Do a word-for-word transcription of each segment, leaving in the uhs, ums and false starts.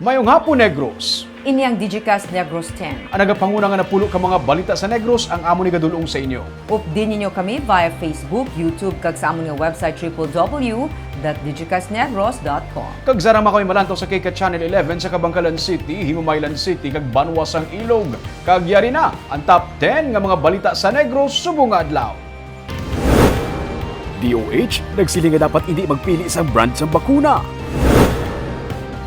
Mayong hapon, Negros. Ini ang Digicast Negros ten. Ang nagapanguna nga napulo ka mga balita sa Negros ang amon igadul-ong sa inyo. Updi ninyo kami via Facebook, YouTube, kag sa amon nga website, triple W dot digicastnegros dot com. Kag sarang kami malantaw sa K K Channel eleven sa Kabankalan City, Himamaylan City, kag Banwa sang Ilog. Kag yari na ang top ten nga mga balita sa Negros subong nga adlaw. D O H nagsiling nga dapat indi magpili sang brand sang bakuna.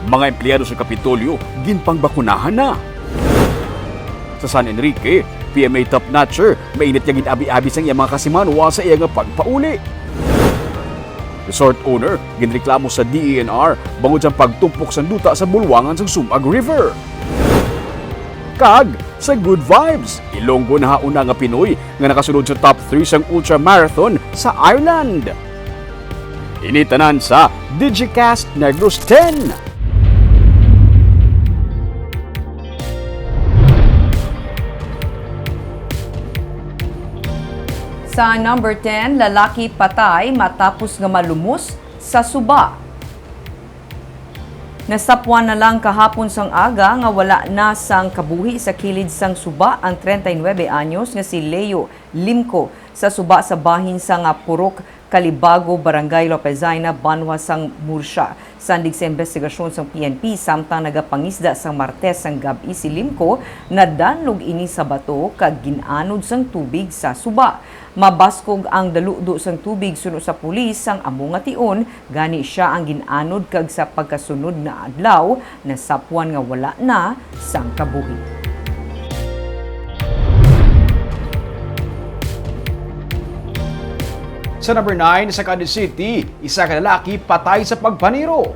Mga empleyado sa Kapitolyo ginpangbakunahan na. Sa San Enrique, P M A top notcher mainit nga gin-abi-abi sang iyang mga kasimanwa sa iya nga pagpauli. Resort owner ginreklamo sa D E N R bangod sa pagtumpok sang duta sa bulwangan sang Sumag River. Kag sa Good Vibes, Ilonggo nahauna nga Pinoy nga nakasulod sa top three sang ultra marathon sa Ireland. Ini tanan sa Digicast Negros ten. Sa number ten, lalaki patay matapos nga malumos sa suba. Nasapwan na lang kahapon sang aga nga wala na sang kabuhi sa kilid sang suba ang treinta y nuebe anyos nga si Leo Limco sa suba sa bahin sang Purok Calibago, Barangay Lopezayna, Banwa sang Murcia. Sandig sa imbestigasyon sang P N P, samtang nagapangisda sang Martes sang gab-i si Limco, nadanlog ini sa bato kag gin-anod sang tubig sa suba. Mabaskog ang daludo sang tubig suno sa pulis sang amo nga tion, gani sia ang gin-anod kag sa pagkasunod nga adlaw nasapwan nga wala na sang kabuhi. Sa number nine, sa Cadiz City, isa ka lalaki patay sa pagpaniro.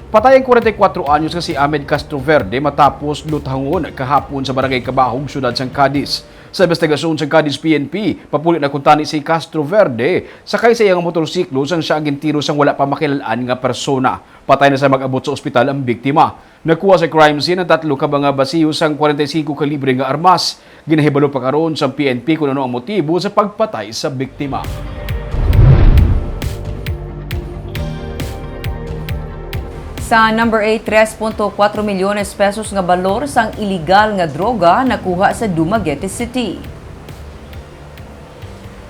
Patay ang kwarenta y kuwatro anyos nga si Ahmed Castroverde matapos lutangon kahapon sa Barangay Cabahog, siyudad sang Cadiz. Sa imbestigasyon sang Cadiz P N P, papuli na kuntani si Castroverde sakay sa iya nga motorsiklo sang siya ang gintiro sang wala pa makilal-an nga persona. Patay na sa mag-abot sa ospital ang biktima. Nakuha sa crime scene ang tatlo ka mga basiyo sang kwarenta y singko kalibre nga armas. Ginahibalo pa karon sa P N P kung ano ang motibo sa pagpatay sa biktima. Sa number eight, tres punto kuwatro milyones pesos nga balor sang iligal nga droga nakuha sa Dumaguete City.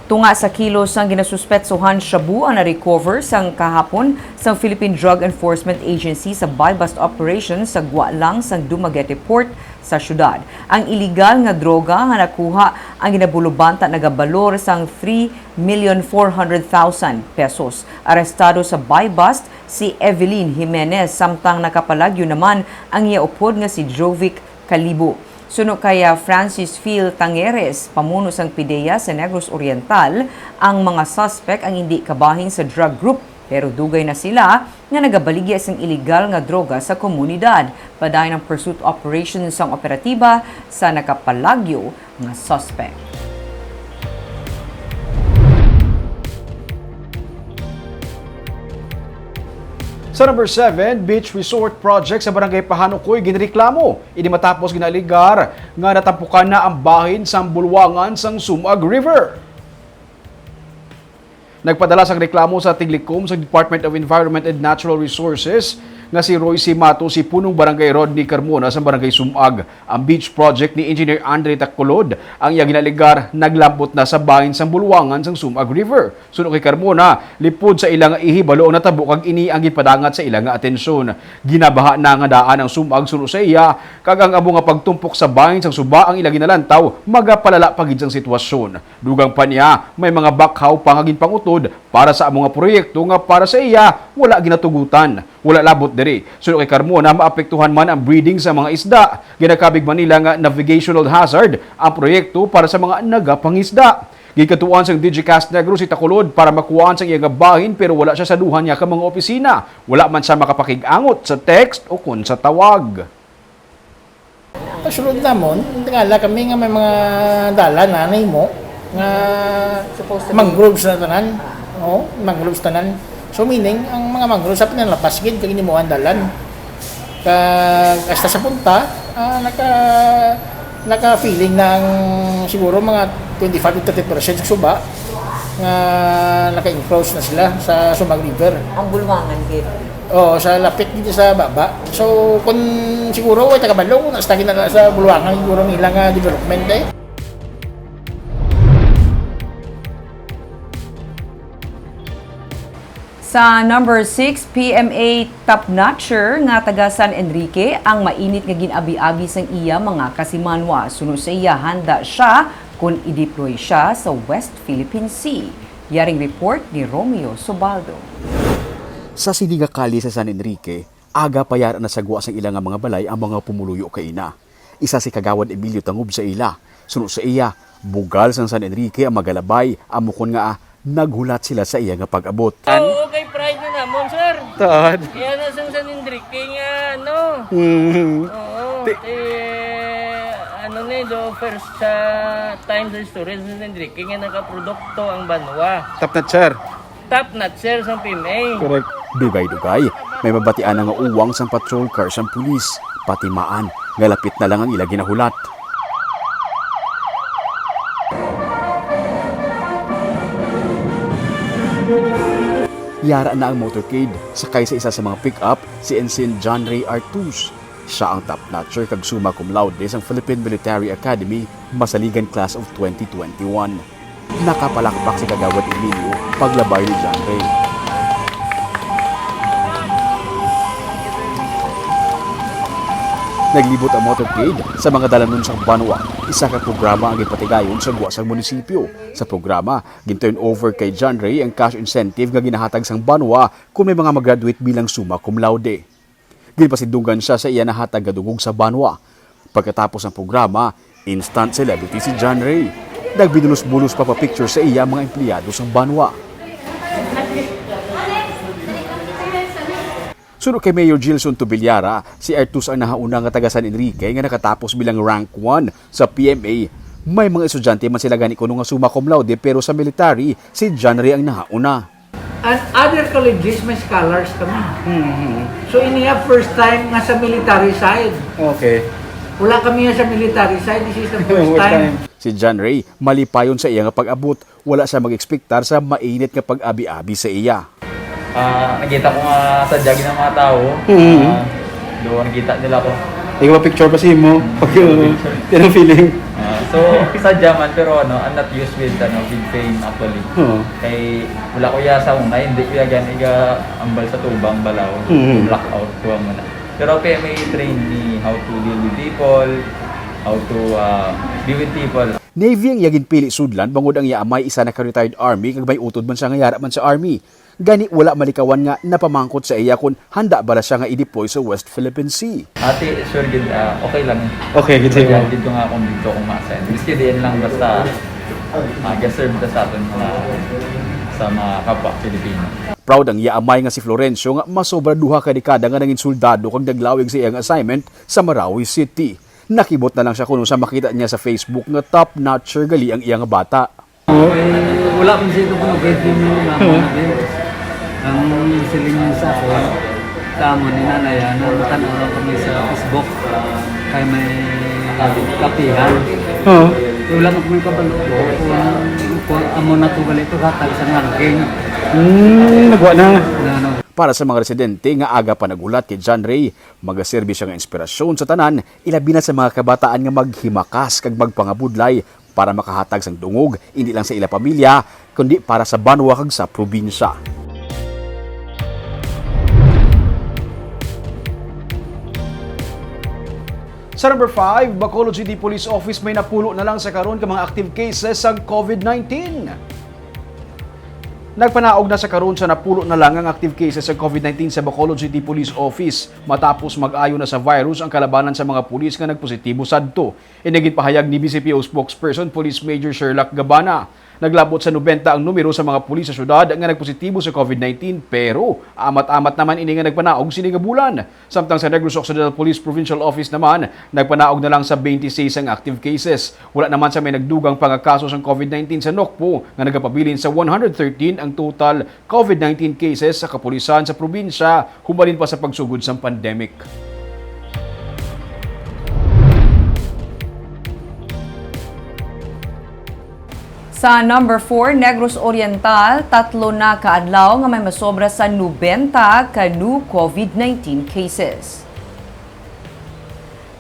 Tunga sa kilo sang ginasuspetsohan shabu ang na-recover sang kahapon sang Philippine Drug Enforcement Agency sa buy-bust operation sa gwa lang sang Dumaguete Port sa syudad. Ang iligal nga droga nga nakuha ang ginabulubanta nagabalor sang three million four hundred thousand pesos. Arestado sa buy-bust si Evelyn Jimenez, samtang nakapalagyo naman ang iya upod nga si Jovic Calibo. Suno kay, ah, Francis Phil Tangeres, pamuno sang PDEA sa Negros Oriental, ang mga suspek ang indi kabahin sa drug group, pero dugay na sila nga nagabaligya sang iligal nga droga sa komunidad. Padayon ang pursuit operation sang operatiba sa nakapalagyo nga suspek. Sa number seven, beach resort project sa Barangay Pahanukoy ginreklamo. Ini matapos ginaaligar nga natampukan na ang bahin sang bulwangan sang Sumag River. Nagpadala sang reklamo sa tiglikom sa Department of Environment and Natural Resources nga si Royce Mato, si Punong Barangay Rodney Carmona sa Barangay Sumag. Ang beach project ni Engineer Andre Tacolod ang iya ginaaligar naglambot na sa bahin sang bulwangan sang Sumag River. Suno kay Carmona, lipod sa ila nga ihibalo ang natabo kag ini ang ginpadangat sa ila nga atensyon. Ginabaha na nga daan ang Sumag suno sa iya, kag ang amo nga pagtumpok sa bahin sang suba ang ila ginalantaw, magapalala pa gid sang sitwasyon. Dugang pa niya, may mga bakhaw pa nga ginpangutod para sa amo nga proyekto nga para sa iya wala ginatugutan. Wala labot diri. Suno kay Carmona, maapektuhan man ang breeding sa mga isda. Ginakabig man nila nga navigational hazard ang proyekto para sa mga nagapangisda. Ginkadtuan sang Digicast Negros si Tacolod para makuhaan sang iya nga bahin, pero wala siya sa duha niya ka mga opisina. Wala man siya makapakig-angot sa text o kon sa tawag. Pasulod namon, tingala kami nga may mga dalan na nahimo nga Supposed to be mangroves na tanan. Oo, mangroves tanan. So, meaning, ang mga mangroves sa pinalapas gid kag ginhimuan dalan. Kag hasta sa punta, ah, naka, naka-feeling na ang siguro mga twenty-five to thirty percent sa suba nga naka-encroach na sila sa Sumag River. Ang bulwangan gid. Oo, sa lapit dito sa baba. So, kung siguro, way taga Balong, nasta ginala sa Buluangan, siguro nila nga development eh. Sa number six, P M A top notcher nga taga San Enrique ang mainit nga gin-abi-abi sang iya mga kasimanwa. Suno sa iya, handa siya kon i-deploy siya sa West Philippine Sea. Yaring report ni Romeo Subaldo. Sa sini nga kalye sa San Enrique, aga pa yara nasagwa sang ila nga mga balay ang mga pumuluyo kaina. Isa si Kagawad Emilio Tangob sa ila. Suno sa iya, bugal sang San Enrique ang magalabay, amo kon nga, ah, naghulat sila sa iya nga pag-abot. Oo, kay pride na namon, sir. Taad. Kaya na sang San Enrique nga, ano. Hmm. Oo, Ti- eh, ano na eh, do first sa time sa istorya sa San Enrique nga nakaprodukto ang banwa. Top notcher. Top notcher sa P M A. Correct. Dugay-dugay, may mabatian na nga uwang sang patrol car sang pulis, patimaan nga lapit na lang ang ila ginahulat. Yara na ang motorcade, sakay sa isa sa mga pick-up, si Ensign John Ray Artus. Siya ang top notcher kag summa cum laude sang Philippine Military Academy Masaligan Class of twenty twenty-one. Nakapalakpak si Kagawad Emilio paglabay ni John Ray. Naglibot ang motorcade sa mga dalanon sang banwa, isa ka programa ang ginpatigayon sa gwa sang munisipyo. Sa programa, gin-turn over kay John Ray ang cash incentive nga ginahatag sang banwa kon may mga mag-graduate bilang summa cum laude. Ginpasidunggan siya sa iya nahatag nga dungog sa banwa. Pagkatapos ang programa, instant celebrity si John Ray. Nagbinulos-bulos pa pa-picture sa iya ang mga empleyado sang banwa. Suno kay Mayor Gilson Tubillara, si Artus ang nahauna nga taga San Enrique nga nakatapos bilang rank one sa P M A. May mga estudyante man sila gani kuno nga summa cum laude, pero sa military, si John Ray ang nahauna. And other colleges, may scholars kami. Hmm. So, iniya first time nga sa military side. Okay. Wala kami nga sa military side. This is the first First time. time. Si John Ray, malipayon sa iya nga pag-abot, wala siya mag-ekspektar sa mainit nga pag-abi-abi sa iya. Ah, nakita ko nga sadya gid ang mga tao. Mhm. Ah, doon nakita nila ko. Ikaw picture pa si mo. Pag uh, yan ang feeling. Ah, so, sadya man, pero ano, I'm not used with, ano, with fame actually. Oo. Kay wala ko ya sa una, hindi ko ya gani ga ambal sa tubang balaw. Mhm. Blackout ko muna. Pero P M A trained me how to deal with people, how to uh, be with people. Navy ang iya ginpili sudlan bangod ang iya amay isa na ka retired army kag may utod man siya nga yara man sa army. Gani wala malikawan nga napamangkot sa iya kon handa bala siya nga i-deploy sa West Philippine Sea. Ate, sure gid, ah, okay lang. Okay, gid sa imo. Dito nga akong dito kung ma-assign. Miski diin lang basta ah, ga-serve ta sa aton mga sa mga kapwa Pilipino. Proud ang iya amay nga si Florencio nga masobra duha ka dekada nga nangin soldado kag naglawig sa iyang assignment sa Marawi City. Nakibot na lang siya kuno sa makita niya sa Facebook nga top notcher gali ang iya nga bata. Wala man siya ito kung grade yung mga mga din. Ang siling niya sa akin, tamo ni nanay, ano, matanaw lang kami sa Facebook. Kay may kapihan. Oo. Wala man kami kabalo kung, kung amo na ito gali ito hatag sa ranking. Hmm, nagwa na. Na, ano, Para sa mga residente nga aga pa naghulat kay John Ray, magaserbi siya nga inspirasyon sa tanan, ilabi na sa mga kabataan nga maghimakas kag magpangabudlay para makahatag sang dungog, hindi lang sa ila pamilya, kundi para sa banwa kag sa probinsya. Sa number five, Bacolod City Police Office may napulo na lang sa karon ka mga active cases sang COVID nineteen. Nagpanaog na sa karon sa napulo na lang ang active cases sa COVID nineteen sa Bacolod City Police Office matapos mag-ayo na sa virus ang kalabanan sa mga pulis nga nagpositibo sadto. Ini ginpahayag ni B C P O spokesperson Police Major Sherlock Gabana. Naglabot sa nobenta ang numero sa mga pulis sa syudad nga nagpositibo sa COVID nineteen, pero amat-amat naman ini nga nagpanaog sini nga bulan. Samtang sa Negros Occidental Police Provincial Office naman, nagpanaog na lang sa twenty-six ang active cases. Wala naman sa may nagdugang pa nga kaso sang COVID nineteen sa Nocpo nga nagapabilin sa one hundred thirteen ang total COVID nineteen cases sa kapulisan sa probinsya humalin pa sa pagsugod sang pandemic. Sa number four, Negros Oriental, tatlo na ka adlaw nga may masobra sa nobenta ka new COVID nineteen cases.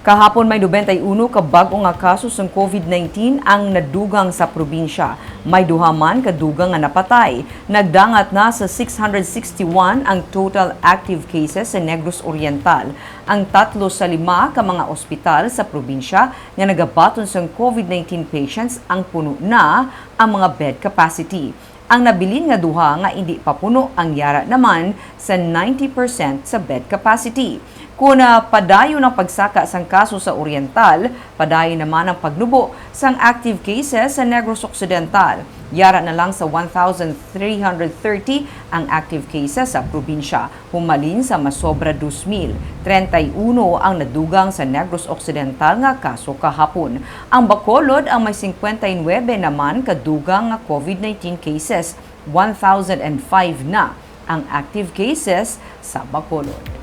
Kahapon, may nobenta y uno ka bag-o nga kaso sang COVID nineteen ang nadugang sa probinsya. May duha man ka dugang nga napatay. Nagdangat na sa six hundred sixty-one ang total active cases sa Negros Oriental. Ang tatlo sa lima ka mga ospital sa probinsya nga nagabaton sang COVID nineteen patients ang puno na ang mga bed capacity. Ang nabilin nga duha nga indi pa puno ang yara naman sa ninety percent sa bed capacity. Kon, ah, padayon ang pagsaka sang kaso sa Oriental, padayon naman ang pagnubo sang active cases sa Negros Occidental. Yara na lang sa one thousand three hundred thirty ang active cases sa probinsya. Humalin sa masobra dos mil, treinta y uno ang nadugang sa Negros Occidental nga kaso kahapon. Ang Bacolod ang may cincuenta y nueve naman ka dugang nga COVID nineteen cases, one thousand and five na ang active cases sa Bacolod.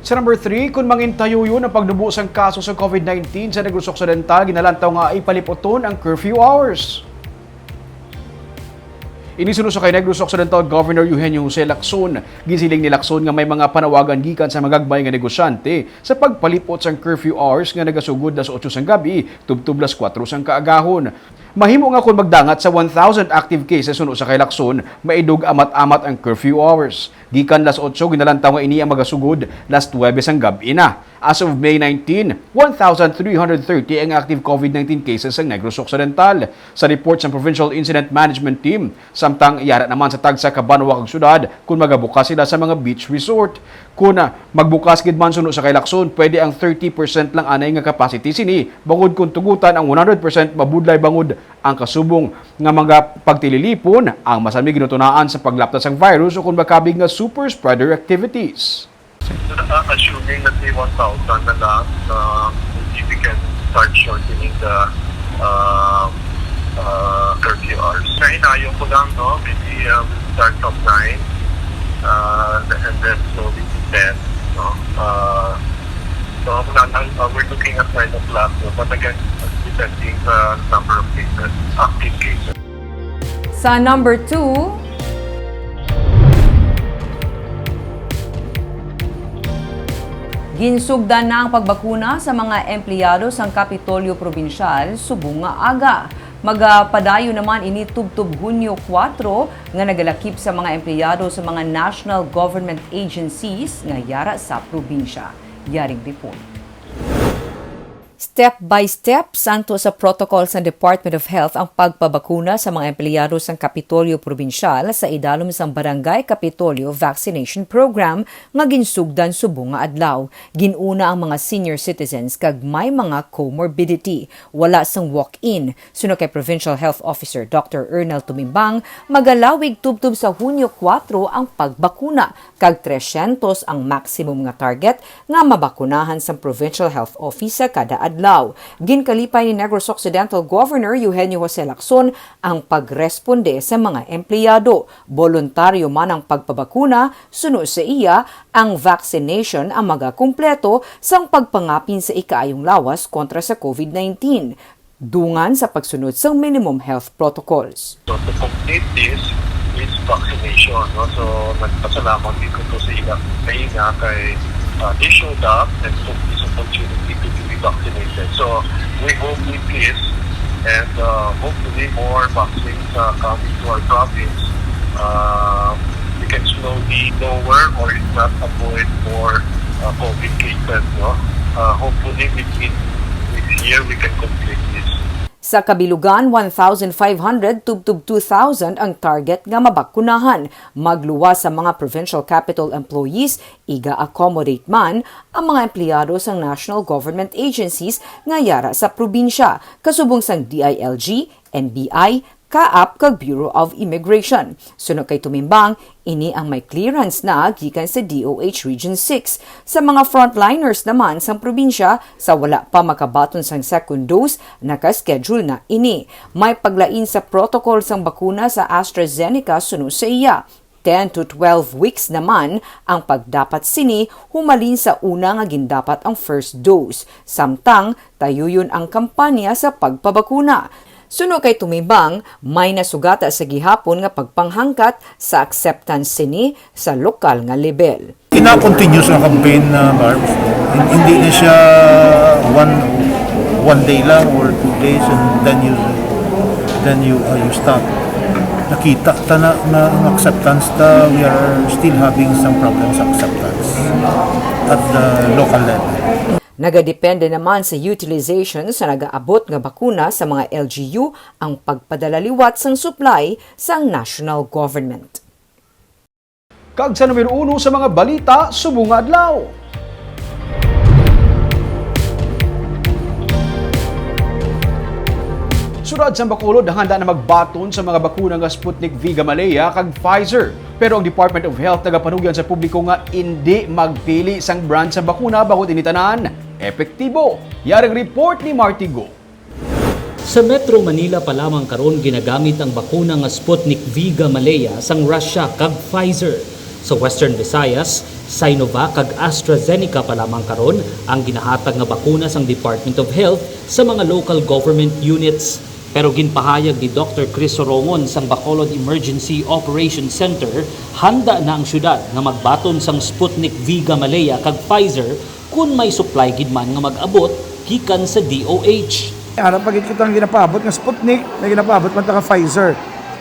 Sa number three, kun mangintayuyon ang pagnubo sang kaso sa COVID nineteen sa Negros Occidental, ginalantaw nga ipaliputon ang curfew hours. Ini suno sa kay Negros Occidental Governor Eugenio Jose Lacson. Ginsiling ni Lacson nga may mga panawagan gikan sa magagmay nga negosyante sa pagpalipot sang curfew hours nga nagasugod las otso sang gab-i tubtob las kuwatro sang kaagahon. Mahimo nga kon magdangat sa one thousand active cases suno sa kay Lacson, maidog amat-amat ang curfew hours. Gikan las otso, ginalantaw nga ini ang magasugod las nuwebe sang gab-i na. As of May nineteen, one thousand three hundred thirty ang active COVID nineteen cases sa Negros Occidental, sa report sa Provincial Incident Management Team. Samtang yara naman sa tagsa ka banwa kag syudad kon magabukas sila sa mga beach resort. Kon, ah, magbukas gid man suno sa kay Lacson, pwede ang thirty percent lang anay nga capacity sini, bangod kon tugutan ang one hundred percent, mabudlay bangod ang kasubong nga mga pagtililipon, ang masami ginutunaan sa paglapta sang virus o kon makabig nga super spreader activities. Uh, assuming that the one thousand na lang, uh, maybe we can start shortening the, uh, uh, curfew hours. Sa hinayong ko lang, no, maybe, uh, we'll start from nine, uh, and then slowly to ten, no? Uh, so, wala lang, uh, we're looking at nine o'clock, no? But again, depending sa number of cases, active cases. Sa number two, ginsugdan na ang pagbakuna sa mga empleyado sang Kapitolyo Probinsyal subong nga aga. Magapadayon naman ini tubtob Hunyo kuwatro nga nagalakip sa mga empleyado sa mga national government agencies nga yara sa probinsya. Yaring report. Step by step, santo sa protocol sang Department of Health ang pagpabakuna sa mga empleyado sang Kapitolyo Probinsyal sa idalom sang Barangay Kapitolyo Vaccination Program nga ginsugdan subong nga adlaw. Gin-una ang mga senior citizens kag may mga comorbidity. Wala sang walk-in. Suno kay Provincial Health Officer Doctor Ernel Tumimbang, magalawig tubtob sa Hunyo kuwatro ang pagbakuna. Kag trescientos ang maximum nga target nga mabakunahan sang Provincial Health Office sa kada adlaw. Ginkalipay ni Negros Occidental Governor Eugenio Jose Lacson ang pagresponde sa mga empleyado. Boluntaryo man ang pagpabakuna, suno sa iya, ang vaccination ang magakumpleto sang pagpangapin sa ikaayong lawas kontra sa COVID nineteen. Dungan sa pagsunod sang minimum health protocols. So, to complete this is vaccination, no? So, nagpasalamat din ko to sa ila kaina kay, uh, they showed up and took this opportunity to be vaccinated. So, we hope with this and, uh, hopefully more vaccines, uh, coming to our province, uh, we can slowly lower or if not avoid more, uh, COVID cases, no? Uh, hopefully within this year, we can complete this. Sa kabilugan, one thousand five hundred tubtob two thousand ang target nga mabakunahan. Magluwas sa mga provincial capital employees, iga-accommodate man ang mga empleyado sang national government agencies nga yara sa probinsya, kasubong sang D I L G, N B I, CAAP kag Bureau of Immigration. Suno kay Tumimbang, ini ang may clearance na gikan sa D O H Region six. Sa mga frontliners naman sang probinsya, sa wala pa makabaton sang second dose, naka-schedule na ini. May paglain sa protocol sang bakuna sa AstraZeneca suno sa iya. Ten to twelve weeks naman ang pagdapat sini humalin sa una nga gindapat ang first dose, samtang tayuyon ang kampanya sa pagpabakuna. Suno kay Tumibang, may nasugata sa gihapon nga pagpanghangkat sa acceptance sini sa lokal nga lebel. Ina-continuous nga campaign, uh, Barbs. Hin-, hindi na siya one, one day lang or two days and then you, then you, uh, you stop. Nakita ta na nga ang acceptance ta, we are still having some problems sa acceptance at the local level. Nagadepende naman sa utilization sa nagaabot nga bakuna sa mga L G U ang pagpadala liwat sang supply sang national government. Kag sa numero uno sa mga balita subong nga adlaw. Syudad sang Bacolod handa na magbaton sa mga bakuna nga Sputnik V Gamaleya kag Pfizer. Pero ang Department of Health nagapanugyan sa publiko nga indi magpili sang brand sang bakuna bangod ini tanan epektibo. Yari ang report ni Marty Go. Sa Metro Manila pa lamang karon ginagamit ang bakuna nga Sputnik V Gamaleya sang Russia kag Pfizer. Sa Western Visayas, Sinovac kag AstraZeneca pa lamang karon ang ginahatag nga bakuna sang Department of Health sa mga local government units. Pero ginpahayag ni Doctor Chris Sorongon sang Bacolod Emergency Operations Center, handa na ang syudad nga magbaton sang Sputnik V Gamaleya kag Pfizer kon may supply gid man nga mag-abot gikan sa D O H. Ara pa gid kita ang ginapaabot nga Sputnik, may ginapaabot man ta nga Pfizer.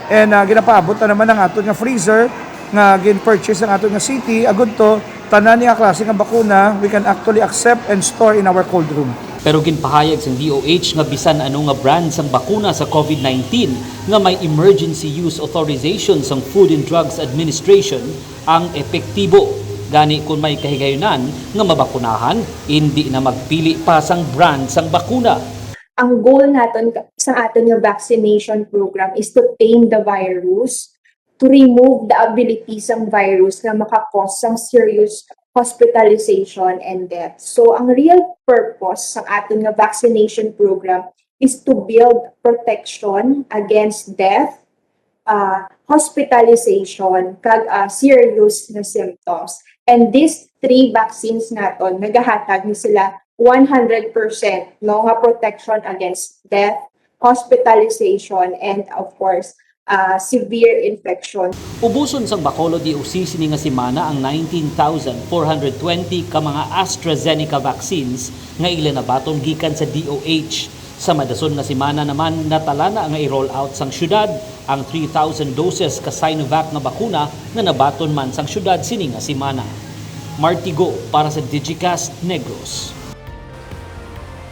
And, ah, ginapaabot na naman ang aton nga freezer nga gin-purchase ang aton nga city, agud to, tanan niya klase nga bakuna, we can actually accept and store in our cold room. Pero ginpahayag sang D O H nga bisan ano nga brand sang bakuna sa COVID nineteen nga may emergency use authorization sang Food and Drugs Administration, ang epektibo. Gani, kon may kahigayunan nga mabakunahan, indi na magpili pa sang brand sang bakuna. Ang goal naton ka-, sa aton nga vaccination program is to tame the virus, to remove the ability sang virus nga maka-cause sang serious hospitalization and death. So, ang real purpose sang aton nga vaccination program is to build protection against death, ah, hospitalization, kag, ah, serious nga symptoms. And these three vaccines naton, nagahatag ni sila one hundred percent, no, nga protection against death, hospitalization, and of course, ah, severe infection. Ubuson sang Bacolod D O C sini nga semana ang nineteen thousand four hundred twenty ka mga AstraZeneca vaccines nga ila nabaton gikan sa D O H. Sa madason nga semana naman, natala na nga i-roll out sang syudad ang three thousand doses ka Sinovac nga bakuna nga nabaton man sang syudad sini nga semana. Martigo para sa Digicast Negros.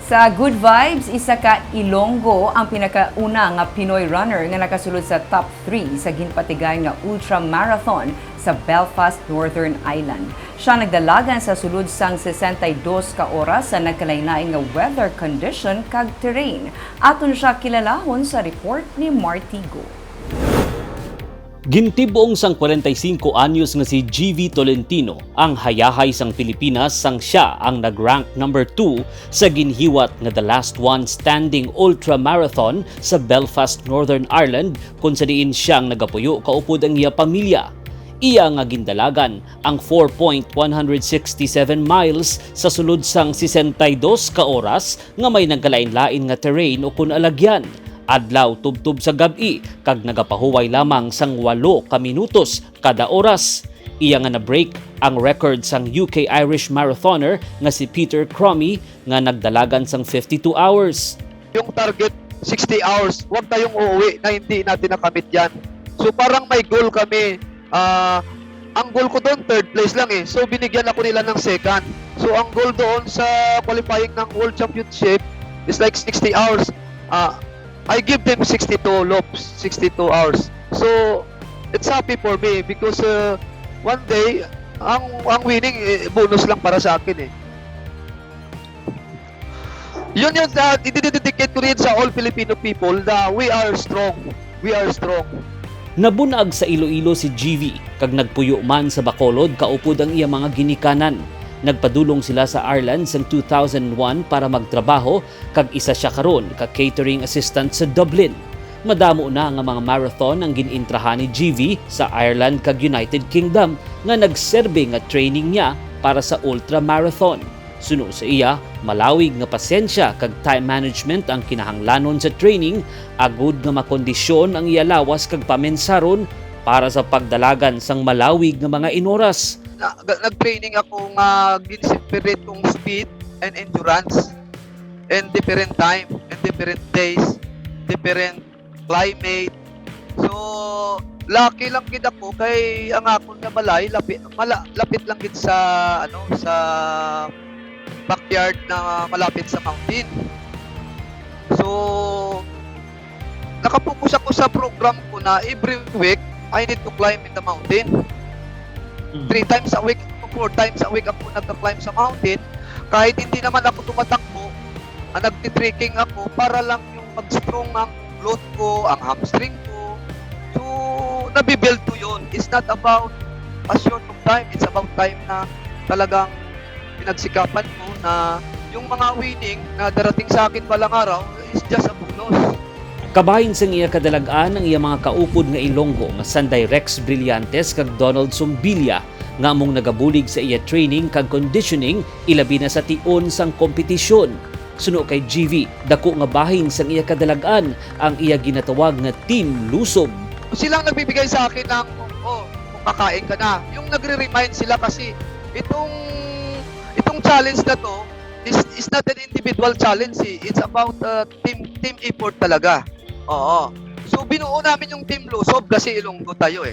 Sa Good Vibes, isa ka Ilonggo ang pinakauna nga Pinoy runner nga nakasulod sa top three sa ginpatigayon nga ultra marathon sa Belfast, Northern Ireland. Siya nagdalagan sa sulod sang sesenta y dos ka oras sa nagkalain-lain nga weather condition kag terrain. Aton siya kilalahon sa report ni Martigo. Gintib-ong sang kwarenta y singko anyos nga si G V Tolentino ang hayahay sang Pilipinas sang sia ang nag-rank number two sa ginhiwat nga The Last One Standing Ultra Marathon sa Belfast, Northern Ireland, kon sa diin sia ang nagapuyo kaupod ang iya pamilya. Iya nga gindalagan ang four point one hundred sixty seven miles sa sulod sang sesenta y dos ka oras nga may nagkalain-lain nga terrain ukon alagyan, adlaw tubtob sa gab-i, kag nagapahuway lamang sang walo ka minutos kada oras. Iya nga na-break ang record sang U K Irish marathoner nga si Peter Cromie nga nagdalagan sang fifty-two hours. Yung target, sixty hours, huwag tayong uuwi na hindi natin nakamit yan. So parang may goal kami. Ah, ang goal ko doon, third place lang eh. So binigyan ako nila ng second. So ang goal doon sa qualifying ng World Championship is like sixty hours. Ah, I give them sixty-two loops, sixty-two hours. So it's happy for me because, uh, one day, ang ang winning, eh, bonus lang para sa akin eh. Yun yung, uh, ididedicate ko rin sa all Filipino people na we are strong. We are strong. Nabunag sa Iloilo si G V, kag nagpuyo man sa Bacolod kaupod ang iya mga ginikanan. Nagpadulong sila sa Ireland sang two thousand one para magtrabaho, kag isa sia karon ka catering assistant sa Dublin. Madamo na nga mga marathon ang gin-intrahan ni G V sa Ireland kag United Kingdom nga nagserbi nga training niya para sa ultra marathon. Suno sa iya, malawig nga pasensya kag time management ang kinahanglanon sa training agud nga makondisyon ang iya lawas kag pamensaron para sa pagdalagan sang malawig nga mga inoras. Na, ga-, nag-training ako nga gin-separate kong speed and endurance in different time, in different days, different climate. So, lucky lang gid ako kay ang akon nga balay lapit, mala, lapit lang gid sa, ano, sa backyard na malapit sa mountain. So, nakapokus ako sa program ko na every week I need to climb in the mountain. Mm. Three times a week, four times a week ako nagka-climb sa mountain. Kahit hindi naman ako tumatakbo, ah, nagti-trekking ako para lang yung mag-strong ang glute ko, ang hamstring ko. So, nabibuild ko yun. It's not about a short of time. It's about time na talagang pinagsikapan ko na yung mga winning na darating sa akin balang araw is just a bonus. Kabahin sang iya kadalag-an ang iya mga kaupod nga Ilonggo nga sanday Rex Brillantes kag Donald Sumbilla nga among nagabulig sa iya training kag conditioning, ilabi na sa tion sang kompetisyon. Suno kay G V, dako nga bahin sang iya kadalag-an ang iya ginatawag nga Team Lusob. Silang nagbibigay sa akin ng, "Oh, kakain ka na." Yung nagre-remind sila kasi itong, itong challenge na to is, is not an individual challenge eh. It's about, uh, team, team effort talaga. Oo. So, binuo namin yung Team Lusob kasi Ilonggo tayo eh.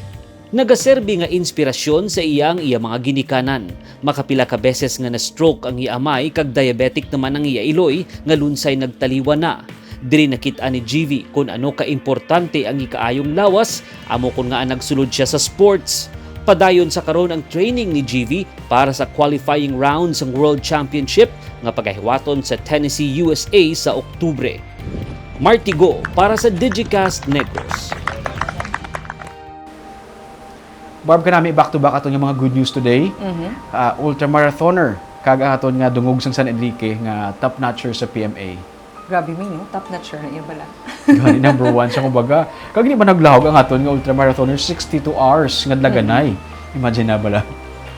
Nagaserbi nga inspirasyon sa iya ang iya mga ginikanan. Makapila ka beses nga na-stroke ang iya amay kag diabetic naman ang iya iloy nga lunsay nagtaliwan na. Diri nakit-an ni G V kon ano ka importante ang ikaayong lawas, amo kon ngaa nagsulod siya sa sports. Padayon sa karon ang training ni G V para sa qualifying round sang World Championship nga pagahiwaton sa Tennessee, U S A sa Oktubre. Marty Go para sa Digicast Negros. Barb, kanami back to back aton nga mga good news today. Mhm. Ah, ultramarathoner kag ang aton nga dungog sang San Enrique nga top notcher sa P M A. Grabe, mi, no? Top notcher na iya bala. Gani, number one siya, kumbaga. Kag di man naglahog ang aton nga ultramarathoner, sixty-two hours nga dalaganay. Mm. Imagine na bala.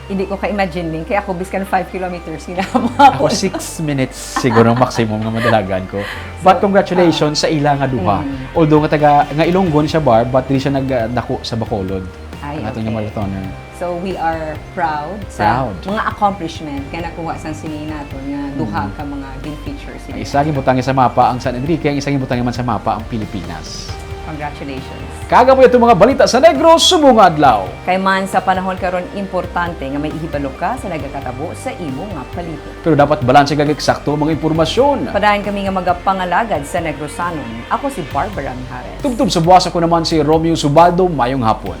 Hindi ko ka-imagine, Ning, kay ako biskan five kilometers, ginahamo Ako, ako. Six minutes siguro ang maximum nga madalagan ko. But So, congratulations sa ila nga duha. Mm. Although nga taga, nga Ilonggo ni siya, Barb, but diri siya nagdako sa Bacolod. Ay, Ang aton nga okay. marathoner. So, we are proud sa Proud. mga accomplishment nga nakuha sang sini naton nga duha Mm. ka mga gin-feature sila. Ang isa ginbutang sa mapa ang San Enrique, ang isa ginbutang naman sa mapa ang Pilipinas. Congratulations. Kag amo ito mga balita sa Negros subong nga adlaw. Kay man sa panahon karon, importante nga may ihibalo ka sa nagakatabo sa imo nga palibot. Pero dapat balanse kag eksakto ang mga impormasyon. Padayon kami nga magapangalagad sa Negrosanon. Ako si Barbara Mijares. Tubtob sa buwas, ako naman si Romeo Subaldo. Mayong hapon.